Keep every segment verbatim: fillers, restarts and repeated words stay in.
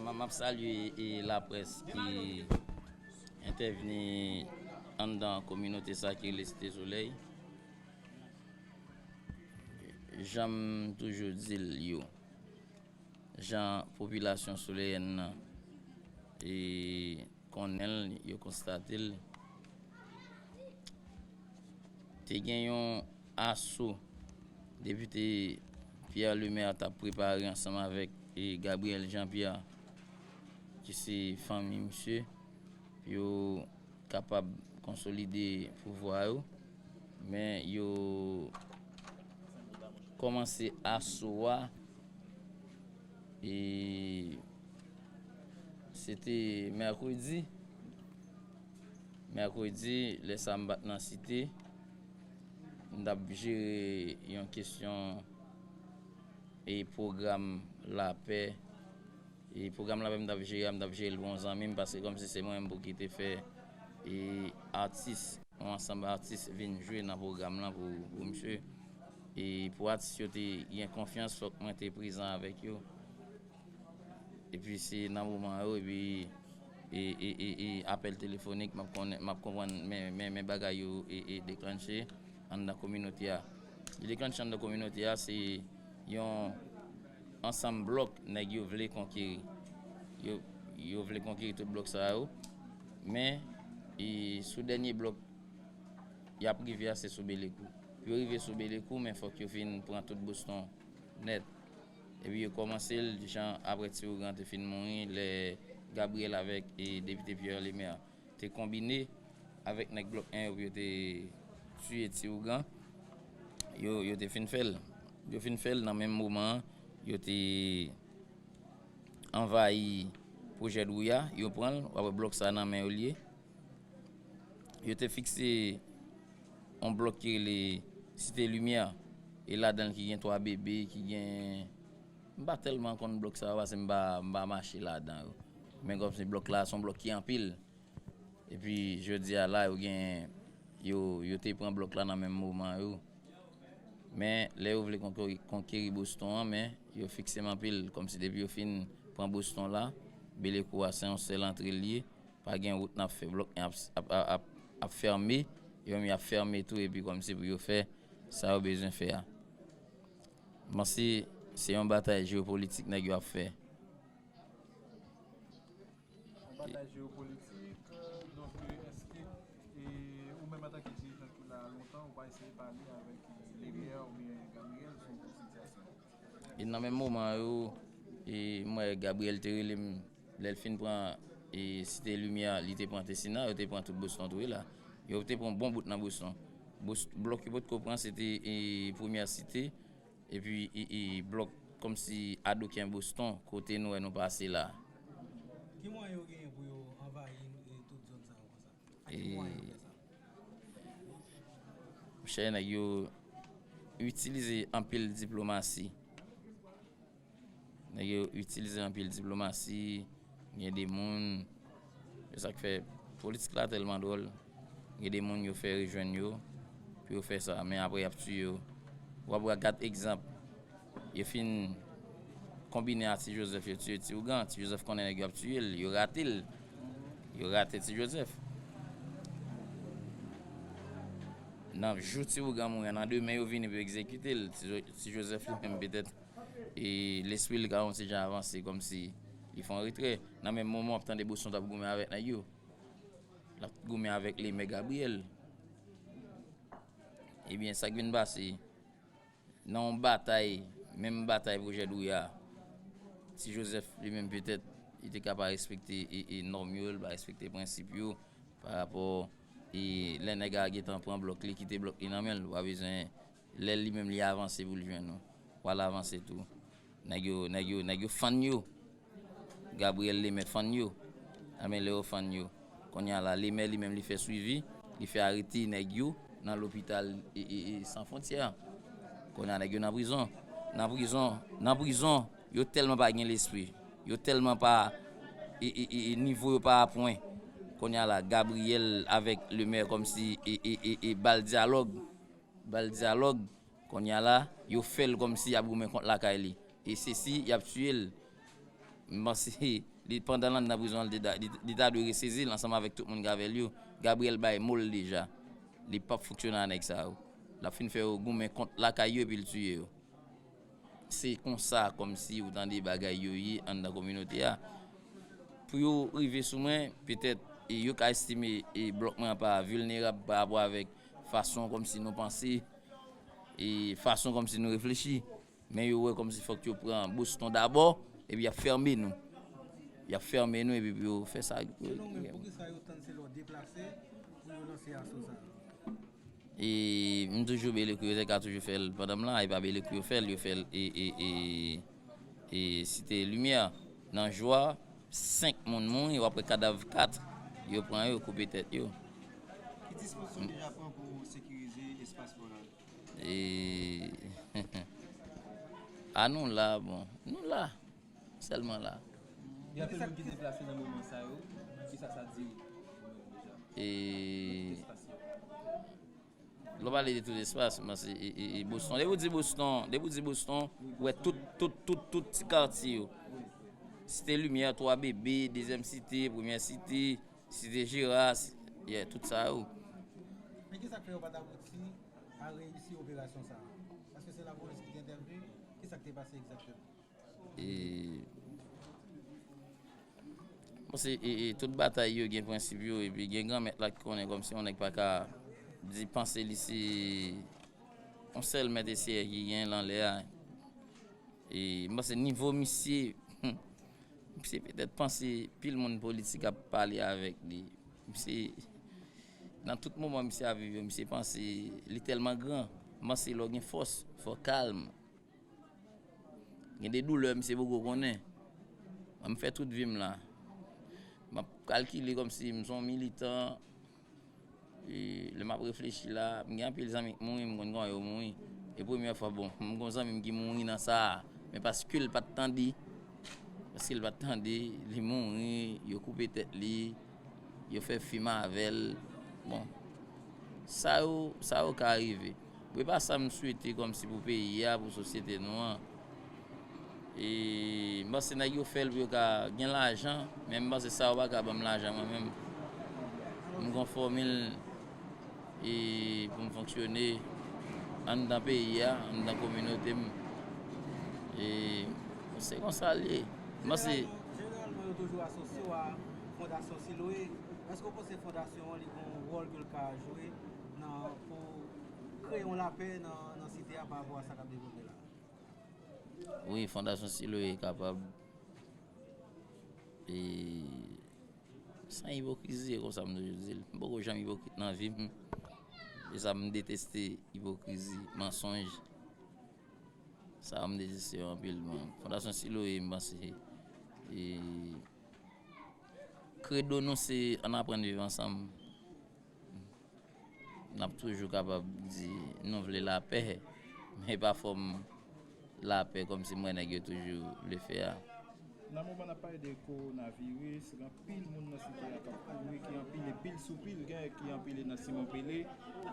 M ap salye e laprès ki entèvni anndan kominote sa ki rele Site Solèy. Jan m toujou di l yo, jan popilasyon soleyèn nan e konnen l, yo konstate l, te gen yon aso depite Pierre Lemaire t ap prepare ansanm avèk e Gabriel Jean-Pierre, ki se fanmi misye, pou yo kapab konsolide pouvwa yo, men yo kòmanse aso a, e se te mèkredi. Mèkredi, lè sa a m pa t nan Site, m t ap jere yon kesyon e pwogram lapè. E pwogram lapè m t ap jere a, m t ap jere l pou yon zanmi m, paske kòmsi se mwen menm pou ki te fè e atis, yon ansanm atis vin jwe nan pwogram lan pou, pou misye. E pou atis yo te gen konfyans, fòk mwen te prezan avèk yo. Epi se nan moman yo, epi e, e, e, e apèl telefonik, m ap konnen, m ap konprann men, men, men bagay yo e, e deklanche anndan kominote a. Li deklanche anndan kominote a, se yon ansanm blòk nèg yo vle konkeri. Yo, yo vle konkeri tout blòk sa yo. Men, e, sou dènye blòk y ap rive a, se sou Belekou. Pou yo rive sou Belekou, men fòk yo fin pran tout Boston nèt. Epi yo kòmanse l jan apre Ti Ougan te fin mouri, lè Gabriel avèk e depite Pierre Lemaire te konbine avèk nèg blòk en yo pou yo te tiye Ti Ougan. Yo, yo te fin fè l. Yo fin fè l nan menm moman an, yo te anvayi pwojè Dwouya, yo pran l, w ap wè blòk sa nan men yo l ye. Yo te fikse yon blòk ki rele Site Limyè, e ladan l ki gen twa bebe, ki gen, m pa tèlman konn blòk sa yo, paske m pa, m pa mache ladan yo. Men kòmsi blòk la, se yon blòk ki anpil. Epi, jodi a la, yo gen, yo, yo te pran blòk la nan menm moman yo. Men, lè yo vle konkeri, konkeri Boston an, men yo fikse m anpil, kòmsi depi yo fin pran Boston la, Belekou a se yon sèl antre l ye, pa gen wout n ap fè, blòk ap, ap, ap, ap, ap fèmen, yo menm y ap fèmen tou, epi kòmsi pou yo fè sa yo bezwen fè a. M panse se yon batay jewopolitik nèg yo ap fè. Yon batay jewopolitik, euh, donk, euh, èske, e, ou menm antanke dirijan ki la lontan, ou pa eseye pale avèk, e, Lemè oubyen Gabriel sou sitiyasyon an? E nan menm moman yo, e, m wè Gabriel te rele m, lè l fin pran, e, Site Limyè, li te pran Tessina, yo te pran tout Boston tou, e la. Yo te pran bon bout nan Boston. Bos-, blòk yo potko pran, se te, e, Premyè Site, epi, e, e, blòk kòmsi Adoken Boston, kote nou wè nou pase la. Ki mwayen yo genyen pou yo anvayi, e, tout zòn sa yo konsa? Ak ki mwayen yo fè sa? Monchè, nèg yo itilize anpil diplomasi. Nèg yo itilize anpil diplomasi, gen de moun, se sa k fè politik la tèlman dwòl. Gen de moun yo fè rejwenn yo, pou yo fè sa, men apre y ap tiye yo. W ap wè, gad egzanp, yo fin konbine a Ti Joseph, yo tiye Ti Ougan, Ti Joseph konnen nèg yo ap tiye l, yo rate l. Yo rate Ti Joseph. Nan jou Ti Ougan mouri an, nan demen yo vini pou yo egzekite l. Ti Jo-, Ti Joseph li menm petèt, e lespri l ka yon ti jan avanse, kòmsi li fè yon retrè. Nan menm moman, w ap tande Boston t ap goumen avèk nèg yo. L ap goumen avèk Lemè Gabriel. Ebyen, sa k vin pase, nan yon batay, menm batay pwojè Dwouya, Ti Joseph li menm petèt, li te ka pa respekte e, e nòm yo, li pa respekte prensip yo, pa rapò, e lè nèg a gentan pran blòk, li kite blòk li nan men l, ou pa bezwen, lè li menm li avanse pou l jwenn ou, w al avanse tou. Nèg yo, nèg yo, nèg yo fann yo. Gabriel Lemè fann yo. Anben, lè yo fann yo, kounye a la, Lemè li menm li fè swivi, li fè arete nèg yo nan lopital e, e, e San Fwontyè. Kounye a nèg yo nan prizon. Nan prizon, nan prizon, yo tèlman pa gen lespri. Yo tèlman pa, e, e, e, e nivo yo pa apwen. Kounye a la, Gabriel avèk Lemè kòmsi e, e, e, e ba l dyalòg. Ba l dyalòg. Kounye a la, yo fè l kòmsi y ap goumen kont lakay li. E se si y ap tiye l. M panse Li, pandan l anndan prizon an, li te da- li, li ta dwe resezi l ansanm avèk tout moun k avè l yo. Gabriel bay mo l deja. Li p ap fonksyone a nèg sa yo. L ap fin fè yo goumen kont lakay yo epi l tiye yo. Se konsa, kòmsi ou tande bagay yo ye anndan kominote a. Pou yo rive sou mwen, petèt, e yo ka estime e blòk mwen an pa vilnerab pa rapò avèk fason kòmsi nou panse, e fason kòmsi nou reflechi. Men yo wè kòmsi fòk yo pran Boston dabò, epi y ap fèmen nou. Y ap fèmen nou, epi pou yo fè sa. Selon mwen, poukisa yo tann se lè w deplase pou yo lanse aso sa a? E m toujou bele kou yo te ka toujou fè l pandan m la, e pa bele kou yo fè l, yo fè l e, e, e, e Site Limyè. Nan jou a, senk moun mouri, w ap wè kadav kat, yo pran yo, koupe tèt yo. Ki dispozisyon w deja pran pou sekirize espas Fondasyon? E a nou la, bon, nou la, sèlman la. Gen anpil moun ki deplase nan moman sa yo, kisa sa di ou menm deja? E Tout espas yo. Lè w pale de tout espas, m panse e, e, e Boston. Depi w di Boston, depi w di Boston, ou wè tout, tout, tout, tout ti katye yo. Site Limyè, Twa Bebe, Dezyèm Site, Premyè Site, Site Jera, si- yeah, tout sa yo. Men kisa k fè yo pa t abouti a reyisi operasyon sa a? Paske se lapolis ki te entèvni, kisa k te pase egzakteman? E bon, se e, e, tout batay yo gen prensip yo, epi gen Granmèt la ki konnen kòmsi yon nèg pa ka di panse li se yon sèl mèt e seyè ki gen lan lè a. E m panse nivo misye, misye petèt panse pil moun politik ap pale avèk li. Misye, nan tout moman misye ap viv yo, misye panse li tèlman gran. M panse lè w gen fòs, fò w kalm. Gen de doulè misye poko konnen. Mwen, m fè tout vi m la. M ap kalkile kòmsi m se yon militan. E lè m ap reflechi la, m gen anpil zanmi k mouri, m konn kòman yo mouri. E premyè fwa, bon, m gen yon zanmi m ki mouri nan sa a. Men paske l pa t tande. Paske l pa t tande, li mouri, yo koupe tèt li, yo fè fim avè l. Bon, sa yo, sa yo ka rive. Pou e pa sa m swete kòmsi pou peyi a, pou sosyete nou an. E m panse nèg yo fè l pou yo ka gen lajan, men m panse sa yo pa ka ban m lajan mwen menm. M gon fòmil e pou m fonksyone anndan peyi a, anndan kominote m. E se konsa l ye. M panse Jeneralman, jeneralman, yo toujou asosye w a Fondasyon Siloe. Èske w panse fondasyon an li gon wòl ke l ka jwe nan, pou kreye yon lapè nan, nan site a pa rapò a sa k ap devlope la? Wi, Fondasyon Siloe kapab. E san ipokrizi, e konsa m toujou di l. M poko janm ipokrit nan vi m. E sa m deteste, ipokrizi, mansonj. Sa m deteste yo anpil. Bon, Fondasyon Siloe, m panse, e, kredo nou se ann aprann viv ansanm. N ap toujou kapab di nou vle lapè, men pa fòm lapè kòmsi m wè nèg yo toujou vle fè a. Nan moman n ap pale de kowonaviris, gen anpil moun nan site a k ap kouri, ki anpile pil sou pil, gen ki anpile nan Simon Pele,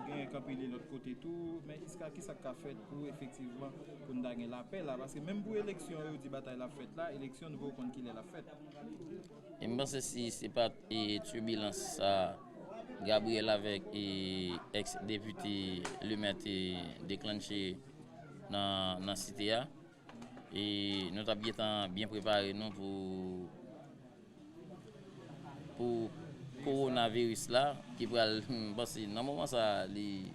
gen k anpile lòt kote tou. Men jiska kisa k ka fèt pou efektivman pou n ta gen lapè la? Paske menm pou eleksyon yo di batay la ap fèt la, eleksyon nou poko konn kilè l ap fèt. E m panse si se pa t, e, tibilans sa Gabriel avèk, e, èks depite Lemè te deklanche nan, nan site a, e nou t ap gentan byen prepare nou pou, pou kowonaviris la ki pral, m panse nan moman sa a, li,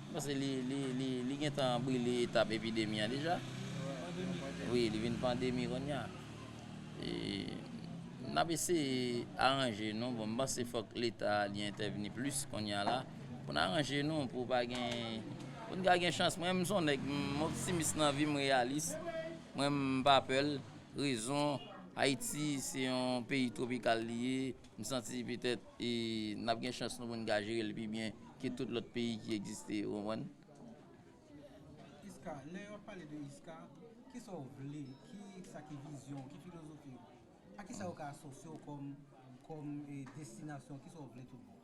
m panse li, li, li, li gentan brile etap epidemi a deja. Wi, li vin pandemi kounye a. E n ap eseye aranje nou. Bon, m panse fòk Leta li entèvni plis kounye a la pou n aranje nou, pou pa gen, pou n ka gen chans. Mwen, m se yon nèg, m optimis nan vi, m reyalis. Mwen, m pa pè l. Rezon, Ayiti se yon peyi twopikal li ye. M santi petèt, e, n ap gen chans nou pou n ka jere l pi byen ke tout lòt peyi ki egziste, ou konprann? Iska, lè w ap pale de Iska, kisa w vle? Ki sa ki vizyon w? Ki filozofi w? A kisa yo ka asosye w kòm, kòm, e, destinasyon? Kisa w vle tout bon?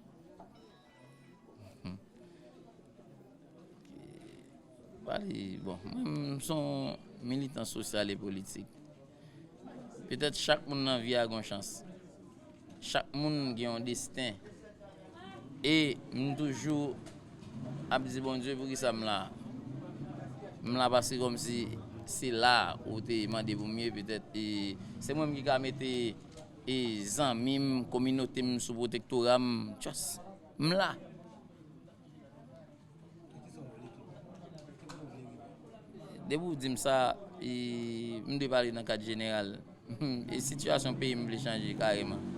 Pale, bon, mwen, m se yon militan sosyal e politik. Petèt chak moun nan vi a gen yon chans. Chak moun gen yon desten. E m toujou ap di Bondye, poukisa m la? M la paske kòmsi se la ou te mande pou m ye, petèt, e se mwen menm ki ka mete, e zanmi m, kominote m sou pwotektora m, just, m la. Depi w di m sa, e, m dwe pale nan kad jeneral. E sitiyasyon peyi m vle chanje kareman.